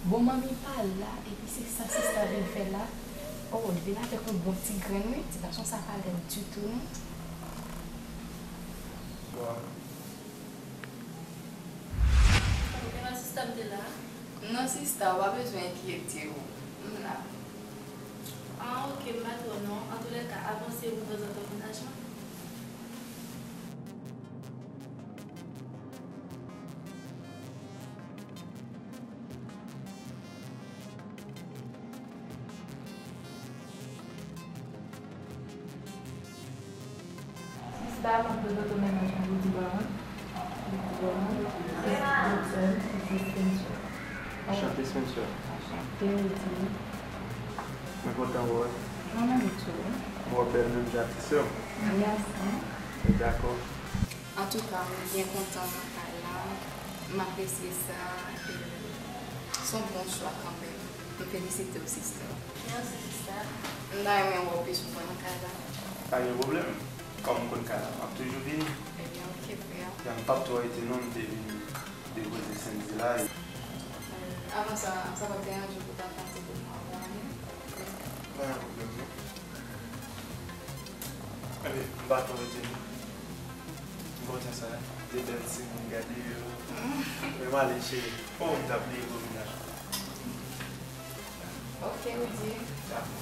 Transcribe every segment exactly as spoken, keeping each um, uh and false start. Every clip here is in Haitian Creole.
Bon, manmi pa la, epi se sa sista vin fè la. Oh, li vin avèk yon bon ti grenn, wi. Ti gason sa pa lèd ditou, non. Bon. Ou gen lòt sista m te la? Non, sista, ou pa bezwen enkyete w. M la. Ah, ok, m pa twò non. Antoulèka, avanse pou prezante w mennaj mwen. Sista, m ap prezante w mennaj mwen, Rudy Brown. Rudy Brown, se Rudy, se Spencer. Anchante, Spencer. Anchante, Rudy. Mwen kontan wè w. Mwen menm tou. Mwen bèl menm jan ak ti sè w. Mèsi. Dakò. Antouka, mwen byen kontan nan kay la. M apresye sa. E, se yon bon chwa kanmenm. M felisite w, sista. Mèsi, sista. M ta renmen wè w pi souvan nan kay la. Pa gen pwoblèm. Kòm m konn kay la, m ap toujou vini. Ebyen, ok, frè. Ya, m p ap twò rete non, m te vin depoze Sendy la. E, avan sa, sa p ap deranje w pou w ta pase pou mwen, wi? Pa gen pwoblèm, non. Ebyen, m pa twò rete non. M kontan sa, de bèl timoun gade yo. Men m ale, cheri. Oh, m t ap bliye pou vin la. Ok, Rudy. Dakò.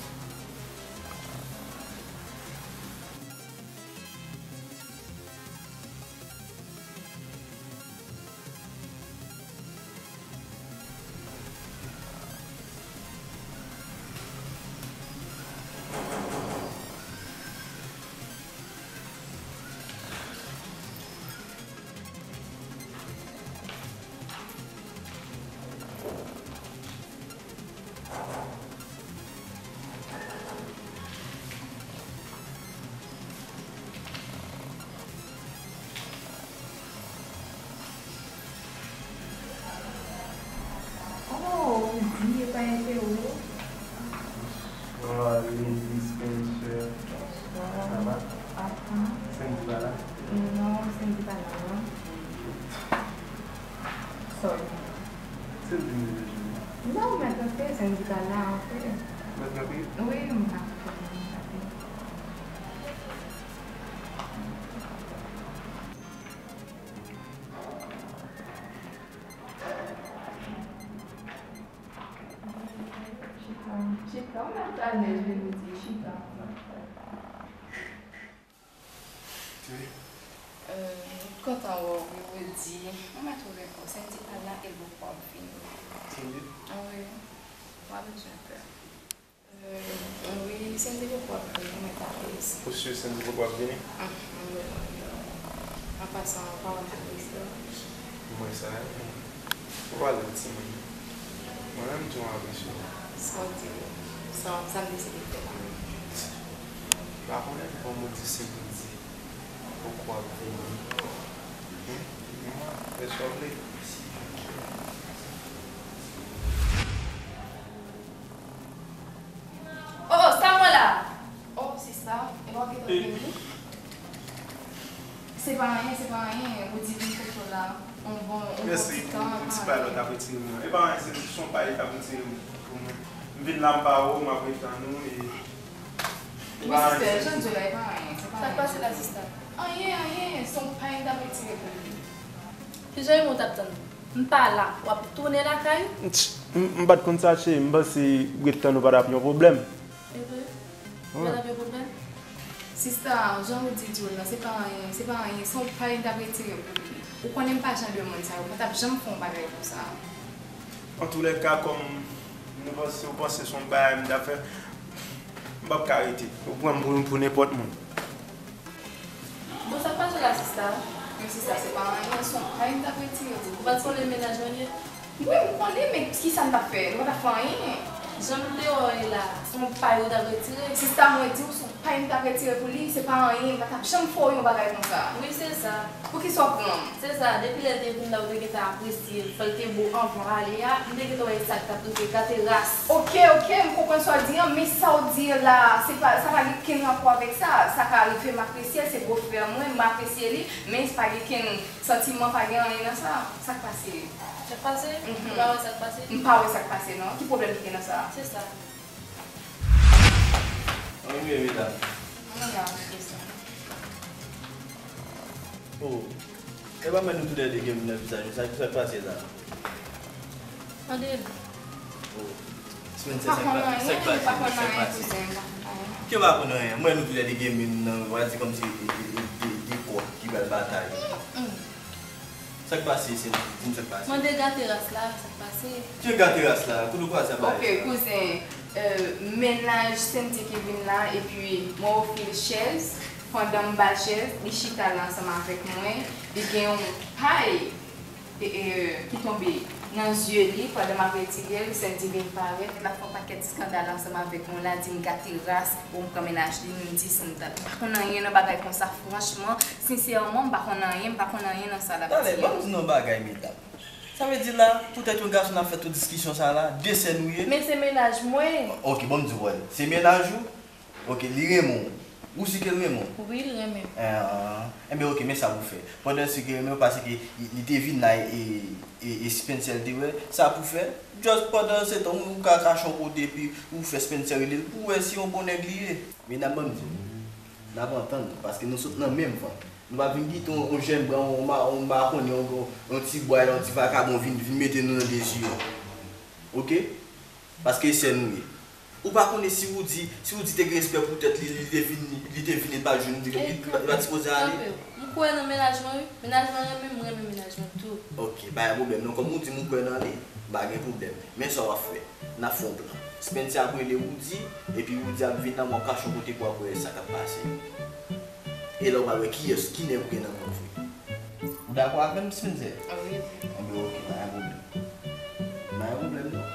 Oh, Rudy, epa enpe ou? Bonsoir, Lady Spencer. Bonsoir. Ça va? Apa. Sendy pa la? Non, Sendy pa la, non. Sorry. Sendy m te bezwen. Non, mèt rantre, Sendy pa la, anfen. Mèt rantre? Wi, m pa fè, m pa fè. Chita, chita, ou mèt alèz, je vous dis, chita. Wi. Euh, m kontan wè w, wi, Rudy. Ou mèt ouvè kò w. Sendy pa la, e l poko ap vini. Sendy? Wi. Ou pa bezwen pè. Euh, wi, Sendy poko ap vini, ou mèt alèz. Ou si Sendy poko ap vini? An, an, wi. An pasan, ou pa wè m apresye w? Mwen sa, ou pale yon timoun. Mwen menm tou m apresye w. Sa w di, sa, sa m deside fè la. M pa konnen, bon, m di Sendy poko ap vini. Humm, di mwen, fè sa w vle. Oh, oh, sa mwen la? Oh, sista, e pa w gentan vini? Se pa anyen, se pa anyen. Ou di vin kote w la. On bon, on bon ti tan. Mèsi pou ti pay la w t ap retire mwen. E pa anyen, se, se yon pay li t ap retire pou mwen. M vin la, m pa wè w, m ap ret tann ou, e e pa anyen. Wi, sista, jan w di w la, e pa anyen, se pa anyen. Sa k pase la, sista? Anyen, anyen, se yon pay m t ap retire pou li. Kijan w t ap tann? M pa la, w ap tounen lakay ou? M, m pa t konn sa, cheri. M panse ret tann ou pa t ap yon pwoblèm. Evre? Wi. Pa t ap yon pwoblèm? Sista, jan Rudy di w la, se pa anyen, se pa anyen. Se yon pay m t ap retire pou li. Ou konnen m pa jan de moun sa yo. Mwen t ap janm fè yon bagay konsa. Antoulèka, kòm nou panse, ou panse se yon bagay m t ap fè, m p ap ka rete. Ou pran m pou, pou nenpòt moun. Bon, sa k pase la, sista? Men sista, se pa anyen, se yon pay m t ap retire pou ou. Ou pa t konnen mennaj mwen ye? Wi, m konnen, men kisa m t ap fè? Nou pa t ap fè anyen. Jan m te wè w ye la, se yon pay ou t ap retire. Sista, mwen di w, se yon pay m t ap retire pou li, se pa anyen, m pa t ap janm fè w yon bagay konsa. Wi, se sa. Poukisa w pran m? Se sa, depi lè l te vin la, ou te gentan apresye l, fè l te bo anvan w ale a, m te gentan wè sa k t ap rive, gate ras. Oke, oke, m konprann sa w di an, men sa w di an la, se pa, sa pa gen kenn rapò avèk sa. Sa ka rive, m apresye l, se bofrè mwen, m apresye li, men pa gen kenn santiman, pa gen anyen nan sa. Sa k pase? Sa k pase? Mhm. Ou pa wè sa k pase? M pa wè sa k pase, non. Ki pwoblèm ki gen nan sa? Se sa. Ann rive, medam. Ann la, se sa. Oh, e pa mwen nou toulède gen moun nan vizaj nou, sa, sa k pase la? Tande l. Oh, Spencer, sa k pa-, sa k pase, sa k pase? Ki w pa konn anyen? Mwen nou toulède gen moun nan, w a di kòmsi e, e, e, de, de kòk ki pral batay. Mm-mm. Sa k pase, se di m sa k pase. Mande gate ras la, sa k pase. Ki gate ras la? Kote w kwaze a bagay sa? Oke, kouzen, euh, mennaj Sandy ki vin la, epi mwen ofri l chèz. Pandan m ba l chèz, li chita la ansanm avèk mwen. Li gen yon pay, e, e, ki tonbe nan zye li. Pandan m ap retire l, Sandy vin parèt. L ap fè yon pakèt eskandal ansanm avèk mwen. L ap di m gate ras, bon, m pran mennaj li, m di sa m t ap, m pa konn anyen nan bagay konsa, franchman. Sensèman, m pa konn anyen, m pa konn anyen nan sa l ap di a. Talè, ban m di nou yon bagay, medam. Sa vle di la, poutèt yon gason n ap fè tout diskisyon sa la, de sè nou ye? Men se mennaj mwen. Oke, ban m di w, se mennaj ou? Oke, li renmen w. Ou si ke l renmen w? Wi, li renmen m. Ah, enben, oke, men sa pou fè. Pandan si ke l renmen w, paske li, li te vin la e, e, e Spencer te wè, sa pou fè. Just pandan se tan, ou ka kache yon kote, epi ou fè Spencer rele l, pou w wè si yon bon nèg li ye. Medam, ban m di w. N ap antann nou, paske nou sot nan menm vant. Nou pa vin kite yon, yon jèn blan, yon ma-, yon makonnen, yon, yon, yon ti bwa, yon ti vakabon vin, vin mete nou nan dezi yo. Oke? Paske sè nou ye. Ou pa konnen si Woody, si Woody te gen respè pou tèt li, li te vin, li te vin, li pa t jwenn, li, li, li pa t sipoze ale. Kanpe. M kwè nan mennaj mwen, wi. Mennaj mwen renmen m, m renmen mennaj mwen tou. Oke, pa gen pwoblèm non. Kòm ou di m ou kwè nan li, pa gen pwoblèm. Men sa w ap fè. N ap fè yon plan. Spencer ap rele Woody, epi Woody ap vin la, w ap kache yon kote pou w ap wè sa k ap pase. E la w pral wè kiyès, ki nèg ou gen nan men w vre. Ou dakò avè m, Spencer? Wi, wi. Enben, oke, pa gen pwoblèm. Pa gen pwoblèm, non.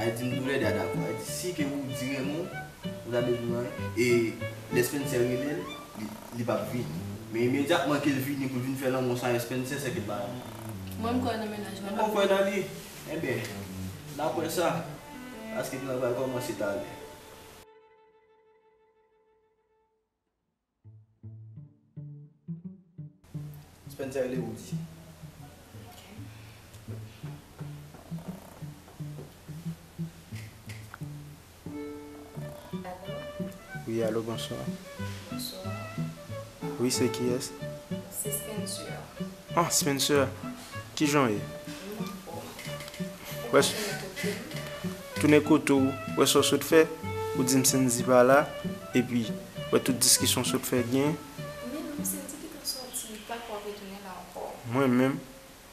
Ay di m toulède a dakò. Ay di si ke Woody renmen w, ou ta bezwen anyen. E lè Spencer rele l, li, li p ap vini. Men imedyatman ke l vini pou l vin fè lanmou ansanm avèk Spencer, sè ke l pa renmen w. Mwen, m kwè nan mennaj mwen. Mwen kwè nan li. Enben, n ap wè sa. Paske plan pral kòmanse talè. Spencer rele Woody. Wi, alo, bonswa. Bonswa. Wi, se kiyès? Se Spencer. Ah, Spencer, kijan w ye? Wè, tounen kote w, wè sa w sot fè, ou di m Sandy pa la, epi wè tout diskisyon w sot fè gen. Men non, Sandy gentan sòti, li pa kwè retounen la ankò. Mwen menm,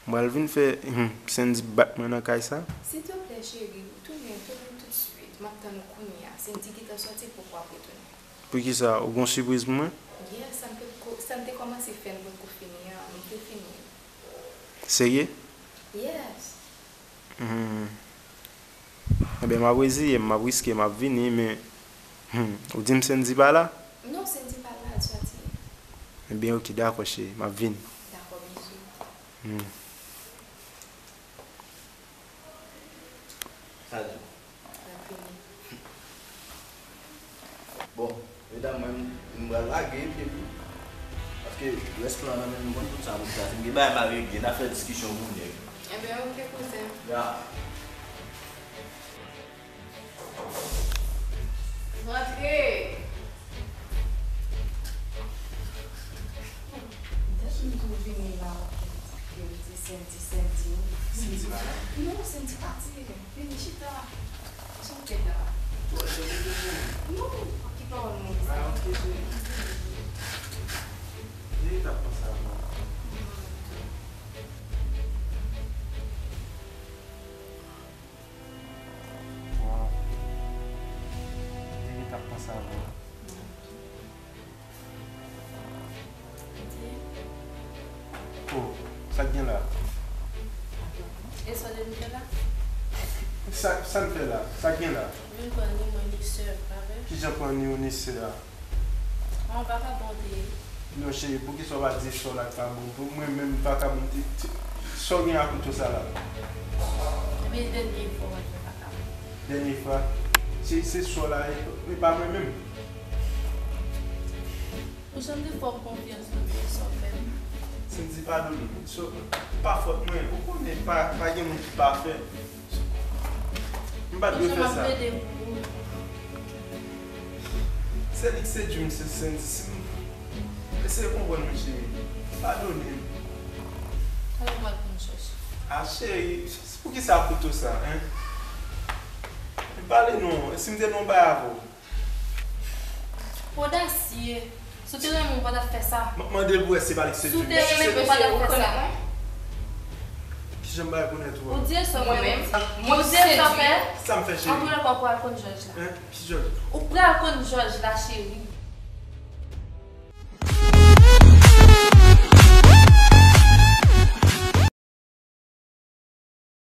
m pral vin fè, hmm, Sandy bat mwen nan kay sa. Silteplè, cheri, tounen, tounen toutswit. M ap tann ou kounye a. Sandy gentan sòti, poko ap retounen. Poukisa? Ou gon sipriz pou mwen? Yes, sa m te ko-, sa m te kòmanse fè l poko fini an, m te fini l. Serye? Yes. Hmm. Enben, m ap reziye m, m ap riske, m ap vini, men, hmm, ou di m Sandy pa la? Non, Sandy pa la, l sòti. Enben, oke, dakò, cheri, m ap vini. Dakò, bizou. Hmm. Sa di w? N ap vini. Bon, medam, mwen, m pral lage epi, paske rès plan nan men nou, konn tout sa pou sa. Si m gen bagay m a regle, n a fè diskisyon pou nèg. Enben, oke, kouzen. Ya. Rantre! Depi m tou vini la, yo di Sandy, Sandy. Sandy pa la? Non, Sandy pati. Vini chita. Sa w fè la? Ou al fè koko pou mwen? Non, ki pawòl mwen sa? Ah, ok, cheri. Vini, t ap panse a mwen. Waw. Vini, t ap panse a mwen. Oh, sa k gen la? E sa w te vin fè la? Sa, sa n fè la? Sa k gen la? Vin pran ni mwen ni sè m, pa vre? Kijan pran ni ou ni sè a? An vakabon te ye. Non, cheri, poukisa w pa di sè w la k pa bon? Pou mwen menm, vakabon, ti, ti, sa w gen ak kouto sa la? Epi dènye fwa w wè l fè vakabon. Dènye fwa, se, se sè w la, e, e pa mwen menm. Ou janm te fè w konfyans nan pye sa w fè m. Cindy, padone m. So, pa fòt mwen. Ou konnen pa, pa gen moun ki pafè. M pa t dwe fè sa. Plede pou ou. Se li ki sedui m, se Cindy. Si m eseye konprann mwen, cheri. Padone m. Alò, m pral konn chèche. A, cheri, poukisa kouto sa, en? M pale non, e si m te nan yon bay avè w? Odasye. Si w te renmen, ou pa t ap fè sa. M ap mande l pou wè se pa li ki Si w sedui te m. renmen, ou pa t ap fè sa. Kijan m bay rekonèt ou Ou a? di e sa w fè m. Mwen Ou di e sa w fè. Sa m fè, cheri? Antoulèka, ou pral konn jòj la. Hein? Ki jòj? Ou pral konn jòj la, cheri.